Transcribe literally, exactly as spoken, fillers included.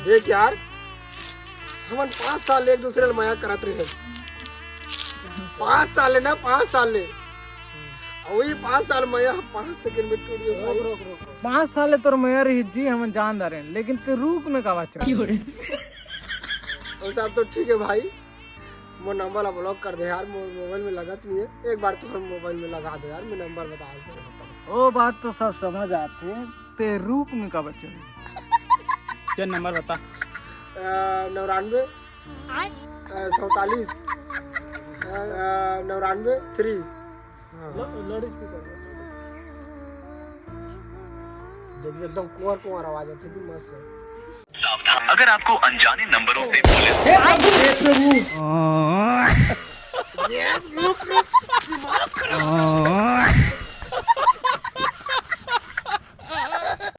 देख यार, हमन पाँच साल ले एक दूसरे ल मया करत रहे। पाँच साल ले ना, पाँच साल ले। अउ वही पाँच साल मया पाँच सेकंड में टूट गया भाई। पाँच साल ले तोर मया रही जी, हमन जान डारेन, लेकिन तू रूप में काबर चढ़? वो सब तो ठीक है भाई, मोर नंबर ला ब्लॉक कर दे यार, मोर मोबाइल में लगत नहीं है। एक बार तू मोबाइल में लगा दे यार, मैं नंबर बता देता हूँ। ओ बात तो सब समझ आते, ते रूप में काबर चढ़? चल नंबर बता। अ, नौरानवे, अ, सैंतालीस, अ, नौरानवे थ्री। हाँ। ल-, लाउड स्पीकर। देख, एकदम कुंवर कुंवर आवाज आती थी, मस्त है। सावधान, अगर आपको अनजाने नंबरों से पुलिस